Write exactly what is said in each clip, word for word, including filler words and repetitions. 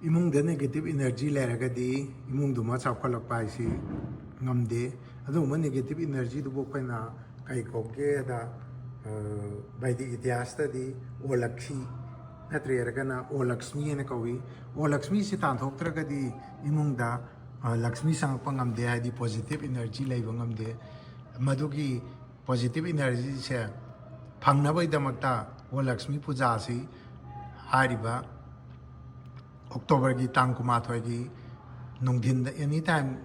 ꯏꯃꯨꯡꯗ negative energy ꯂꯩꯔꯒꯗꯤ ꯏꯃꯨꯡꯗꯨꯃ ꯆꯥꯎꯈꯠꯂꯛꯄ ꯍꯥꯏꯁꯤ ꯉꯝꯗꯦ꯫ ꯑꯗꯨꯒꯨꯝꯕ negative energyꯗꯨꯕꯨ ꯑꯩꯈꯣꯏꯅ ꯀꯩ ꯀꯧꯒꯦꯗ, ꯕꯩꯗꯤꯛ ꯏꯇꯤꯍꯥꯁꯇꯗꯤ ꯑꯣꯂꯛꯈꯤ ꯅꯠꯇ꯭ꯔꯒꯅ ꯑꯣꯂꯛꯁꯃꯤ ꯍꯥꯏꯅ ꯀꯧꯏ꯫ ꯑꯣꯂꯛꯁꯃꯤꯁꯤ ꯇꯥꯟꯊꯣꯛꯇ꯭ꯔꯒꯗꯤ ꯏꯃꯨꯡꯗ ꯂꯛꯁꯃꯤ ꯆꯪꯉꯛꯄ ꯉꯝꯗꯦ, ꯍꯥꯏꯗꯤ positive energy ꯂꯩꯕ ꯉꯝꯗꯦ꯫ ꯃꯗꯨꯒꯤ positive energyꯁꯦ ꯐꯪꯅꯕꯒꯤꯗꯃꯛꯇ ꯑꯣꯂꯛꯁꯃꯤ ꯄꯨꯖꯥꯁꯤ ꯍꯥꯏꯔꯤꯕ ꯑꯣꯛꯇꯣꯕꯔꯒꯤ ꯇꯥꯡ ꯀꯨꯟꯃꯥꯊꯣꯏꯒꯤ ꯅꯨꯡꯊꯤꯟꯗ any time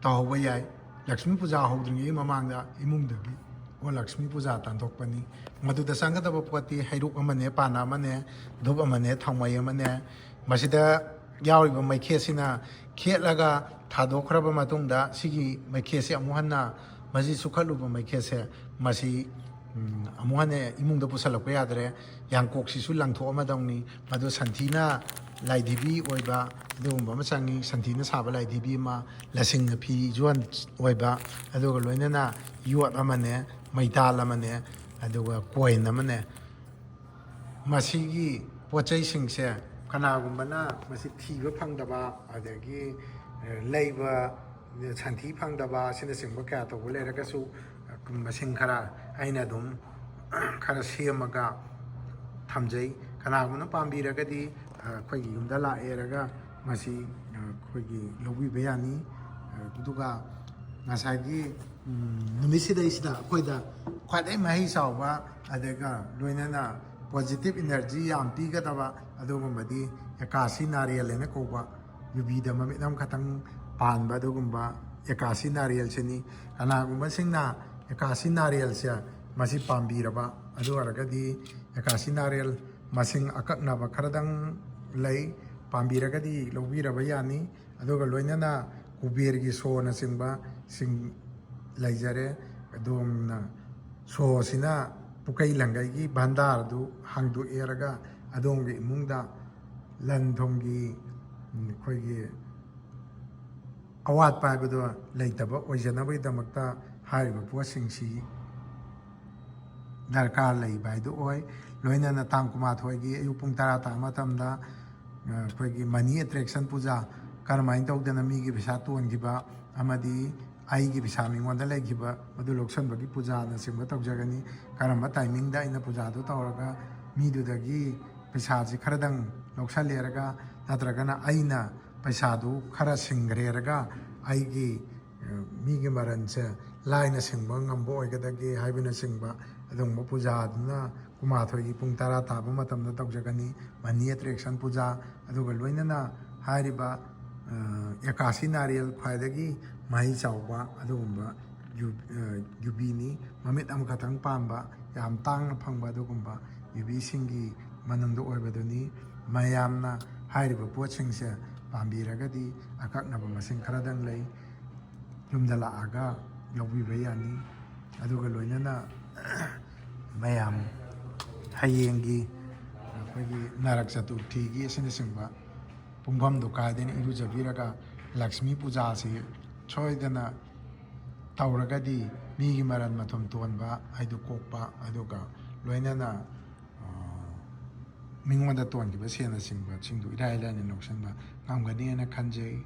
ꯇꯧꯍꯧꯕ ꯌꯥꯏ꯫ ꯂꯛꯁꯃꯤ ꯄꯨꯖꯥ ꯍꯧꯗ꯭ꯔꯤꯉꯩꯒꯤ ꯃꯃꯥꯡꯗ ꯏꯃꯨꯡꯗꯒꯤ ꯑꯣ ꯂꯛꯁꯃꯤ ꯄꯨꯖꯥ ꯇꯥꯟꯊꯣꯛꯄꯅꯤ꯫ ꯃꯗꯨꯗ ꯆꯪꯒꯗꯕ ꯄꯣꯠꯇꯤ ꯍꯩꯔꯨꯛ ꯑꯃꯅꯦ, ꯄꯥꯟ ꯑꯃꯅꯦ, ꯙꯨꯞ ꯑꯃꯅꯦ, ꯊꯥꯎꯃꯩ ꯑꯃꯅꯦ꯫ ꯃꯁꯤꯗ ꯌꯥꯎꯔꯤꯕ ꯃꯩꯈꯦꯠꯁꯤꯅ ꯈꯦꯠꯂꯒ ꯊꯥꯗꯣꯛꯈ꯭ꯔꯕ ꯃꯇꯨꯡꯗ ꯁꯤꯒꯤ ꯃꯩꯈꯦꯠꯁꯦ ꯑꯃꯨꯛ ꯍꯟꯅ, ꯃꯁꯤ ꯆꯨꯈꯠꯂꯨꯕ ꯃꯩꯈꯦꯠꯁꯦ, ꯃꯁꯤ ꯑꯃꯨꯛ ꯍꯟꯅ ꯏꯃꯨꯡꯗ ꯄꯨꯁꯜꯂꯛꯄ ꯌꯥꯗ꯭ꯔꯦ꯫ ꯌꯥꯡꯀꯣꯛꯁꯤꯁꯨ ꯂꯪꯊꯣꯛꯑꯝꯃꯗꯧꯅꯤ꯫ ꯃꯗꯨ ꯁꯟꯊꯤꯅ ꯂꯥꯏꯙꯤꯕꯤ ꯑꯣꯏꯕ ꯑꯗꯨꯒꯨꯝꯕ ꯑꯃ ꯆꯪꯉꯤ꯫ ꯁꯟꯊꯤꯅ ꯁꯥꯕ ꯂꯥꯏꯙꯤꯕꯤ ꯑꯃ, ꯂꯁꯤꯡꯅ ꯐꯤꯖꯣꯟ ꯑꯣꯏꯕ, ꯑꯗꯨꯒ ꯂꯣꯏꯅꯅ ꯌꯣꯠ ꯑꯃꯅꯦ, ꯃꯩꯇꯥꯜ ꯑꯃꯅꯦ, ꯑꯗꯨꯒ ꯀꯣꯏꯟ ꯑꯃꯅꯦ꯫ ꯃꯁꯤꯒꯤ ꯄꯣꯠ ꯆꯩꯁꯤꯡꯁꯦ ꯀꯅꯥꯒꯨꯝꯕꯅ ꯃꯁꯤ ꯊꯤꯕ ꯐꯪꯗꯕ, ꯑꯗꯒꯤ ꯂꯩꯕ ꯁꯟꯊꯤ ꯐꯪꯗꯕ ꯑꯁꯤꯅꯆꯤꯡꯕ ꯀꯌꯥ ꯇꯧꯕ ꯂꯩꯔꯒꯁꯨ, ꯃꯁꯤꯡ ꯈꯔ ꯑꯩꯅ ꯑꯗꯨꯝ ꯈꯔ ꯁꯦꯝꯃꯒ ꯊꯝꯖꯩ꯫ ꯀꯅꯥꯒꯨꯝꯕꯅ ꯄꯥꯝꯕꯤꯔꯒꯗꯤ ꯑꯩꯈꯣꯏꯒꯤ ꯌꯨꯝꯗ ꯂꯥꯛꯑꯦꯔꯒ ꯃꯁꯤ ꯑꯩꯈꯣꯏꯒꯤ ꯂꯧꯕꯤꯕ ꯌꯥꯅꯤ꯫ ꯑꯗꯨꯒ ꯉꯁꯥꯏꯒꯤ ꯅꯨꯃꯤꯠꯁꯤꯗꯩꯁꯤꯗ ꯑꯩꯈꯣꯏꯗ ꯈ꯭ꯋꯥꯏꯗꯒꯤ ꯃꯍꯩ ꯆꯥꯎꯕ, ꯑꯗꯨꯒ ꯂꯣꯏꯅꯅ positive energy ꯌꯥꯝ ꯄꯤꯒꯗꯕ ꯑꯗꯨꯒꯨꯝꯕꯗꯤ ꯑꯦꯀꯥꯁꯤ ꯅꯥꯔꯦꯜ ꯍꯥꯏꯅ ꯀꯧꯕ, ꯌꯨꯕꯤꯗ ꯃꯃꯤꯠ ꯑꯃꯈꯛꯇꯪ ꯄꯥꯟꯕ ꯑꯗꯨꯒꯨꯝꯕ ꯑꯦꯀꯥꯁꯤ ꯅꯥꯔꯦꯜꯁꯤꯅꯤ꯫ ꯀꯅꯥꯒꯨꯝꯕꯁꯤꯡꯅ ꯑꯦꯀꯥꯁꯤ ꯅꯥꯔꯦꯜꯁꯦ ꯃꯁꯤ ꯄꯥꯝꯕꯤꯔꯕ ꯑꯗꯨ ꯑꯣꯏꯔꯒꯗꯤ ꯑꯦꯀꯥꯁꯤ ꯅꯥꯔꯦꯜ ꯃꯁꯤꯡ ꯑꯀꯛꯅꯕ ꯈꯔꯗꯪ ꯂꯩ, ꯄꯥꯝꯕꯤꯔꯒꯗꯤ ꯂꯧꯕꯤꯔꯕ ꯌꯥꯅꯤ꯫ ꯑꯗꯨꯒ ꯂꯣꯏꯅꯅ ꯀꯨꯕꯦꯔꯒꯤ ꯁꯣꯅꯆꯤꯡꯕꯁꯤꯡ ꯂꯩꯖꯔꯦ꯫ ꯑꯗꯣꯝꯅ ꯁꯣꯁꯤꯅ ꯄꯨꯀꯩ ꯂꯪꯒꯩꯒꯤ ꯚꯟꯗꯥꯔꯗꯨ ꯍꯥꯡꯗꯣꯛꯑꯦꯔꯒ ꯑꯗꯣꯝꯒꯤ ꯏꯃꯨꯡꯗ ꯂꯟ ꯊꯨꯝꯒꯤ, ꯑꯩꯈꯣꯏꯒꯤ ꯑꯋꯥꯠꯄ ꯍꯥꯏꯕꯗꯣ ꯂꯩꯇꯕ ꯑꯣꯏꯖꯅꯕꯒꯤꯗꯃꯛꯇ ꯍꯥꯏꯔꯤꯕ ꯄꯣꯠꯁꯤꯡꯁꯤ ꯗꯔꯀꯥꯔ ꯂꯩꯕ ꯍꯥꯏꯗꯨ ꯑꯣꯏ꯫ ꯂꯣꯏꯅꯅ ꯇꯥꯡ ꯀꯨꯟꯃꯥꯊꯣꯏꯒꯤ ꯑꯌꯨꯛ ꯄꯨꯡ ꯇꯔꯥ ꯇꯥꯕ ꯃꯇꯝꯗ ꯑꯩꯈꯣꯏꯒꯤ ꯃꯅꯤ ꯑꯦꯇ꯭ꯔꯦꯛꯁꯟ ꯄꯨꯖꯥ, ꯀꯔꯝꯍꯥꯏꯅ ꯇꯧꯗꯅ ꯃꯤꯒꯤ ꯄꯩꯁꯥ ꯇꯣꯟꯈꯤꯕ ꯑꯃꯗꯤ ꯑꯩꯒꯤ ꯄꯩꯁꯥ ꯃꯤꯉꯣꯟꯗ ꯂꯩꯈꯤꯕ ꯃꯗꯨ ꯂꯧꯁꯟꯕꯒꯤ ꯄꯨꯖꯥꯅꯆꯤꯡꯕ ꯇꯧꯖꯒꯅꯤ꯫ ꯀꯔꯝꯕ ꯇꯥꯏꯃꯤꯡꯗ ꯑꯩꯅ ꯄꯨꯖꯥꯗꯨ ꯇꯧꯔꯒ ꯃꯤꯗꯨꯗꯒꯤ ꯄꯩꯁꯥꯁꯤ ꯈꯔꯗꯪ ꯂꯧꯁꯜꯂꯦꯔꯒ, ꯅꯠꯇ꯭ꯔꯒꯅ ꯑꯩꯅ ꯄꯩꯁꯥꯗꯨ ꯈꯔ ꯁꯤꯡꯈ꯭ꯔꯦꯔꯒ ꯑꯩꯒꯤ ꯃꯤꯒꯤ ꯃꯔꯟꯁꯦ ꯂꯥꯏꯅ ꯁꯤꯡꯕ ꯉꯝꯕ ꯑꯣꯏꯒꯗꯒꯦ ꯍꯥꯏꯕꯅꯆꯤꯡꯕ ꯑꯗꯨꯒꯨꯝꯕ ꯄꯨꯖꯥꯗꯨꯅ ꯀꯨꯟꯃꯥꯊꯣꯏꯒꯤ ꯄꯨꯡ ꯇꯔꯥ ꯇꯥꯕ ꯃꯇꯝꯗ ꯇꯧꯖꯒꯅꯤ꯫ ꯃꯅꯤ ꯑꯦꯇ꯭ꯔꯦꯛꯁꯟ ꯄꯨꯖꯥ, ꯑꯗꯨꯒ ꯂꯣꯏꯅꯅ ꯍꯥꯏꯔꯤꯕ ꯑꯦꯀꯥꯁꯤ ꯅꯥꯔꯦꯜ ꯈ꯭ꯋꯥꯏꯗꯒꯤ ꯃꯍꯩ ꯆꯥꯎꯕ ꯑꯗꯨꯒꯨꯝꯕ ꯌꯨꯕꯤꯅꯤ꯫ ꯃꯃꯤꯠ ꯑꯃꯈꯛꯇꯪ ꯄꯥꯟꯕ, ꯌꯥꯝ ꯇꯥꯡꯅ ꯐꯪꯕ ꯑꯗꯨꯒꯨꯝꯕ ꯌꯨꯕꯤꯁꯤꯡꯒꯤ ꯃꯅꯨꯡꯗ ꯑꯣꯏꯕꯗꯨꯅꯤ꯫ ꯃꯌꯥꯝꯅ ꯍꯥꯏꯔꯤꯕ ꯄꯣꯠꯁꯤꯡꯁꯦ ꯄꯥꯝꯕꯤꯔꯒꯗꯤ ꯑꯀꯛꯅꯕ ꯃꯁꯤꯡ ꯈꯔꯗꯪ ꯂꯩ, ꯌꯨꯝꯗ ꯂꯥꯛꯑꯒ ꯂꯧꯕꯤꯕ ꯌꯥꯅꯤ꯫ ꯑꯗꯨꯒ ꯂꯣꯏꯅꯅ ꯃꯌꯥꯝ ꯍꯌꯦꯡꯒꯤ ꯑꯩꯈꯣꯏꯒꯤ ꯅꯔꯛ ꯆꯇꯨꯔꯊꯤꯒꯤ ꯑꯁꯤꯅꯆꯤꯡꯕ ꯄꯨꯡꯐꯝꯗꯨ ꯀꯥꯏꯗꯅ ꯏꯔꯨꯖꯕꯤꯔꯒ ꯂꯛꯁꯃꯤ ꯄꯨꯖꯥꯁꯤ ꯁꯣꯏꯗꯅ ꯇꯧꯔꯒꯗꯤ ꯃꯤꯒꯤ ꯃꯔꯟ ꯃꯊꯨꯝ ꯇꯣꯟꯕ ꯍꯥꯏꯗꯨ ꯀꯣꯛꯄ, ꯑꯗꯨꯒ ꯂꯣꯏꯅꯅ ꯃꯤꯉꯣꯟꯗ ꯇꯣꯟꯈꯤꯕ ꯁꯦꯟꯅꯆꯤꯡꯕꯁꯤꯡꯗꯨ ꯏꯔꯥꯏ ꯂꯥꯏꯅ ꯂꯧꯁꯤꯟꯕ ꯉꯝꯒꯅꯤ ꯍꯥꯏꯅ ꯈꯟꯖꯩ꯫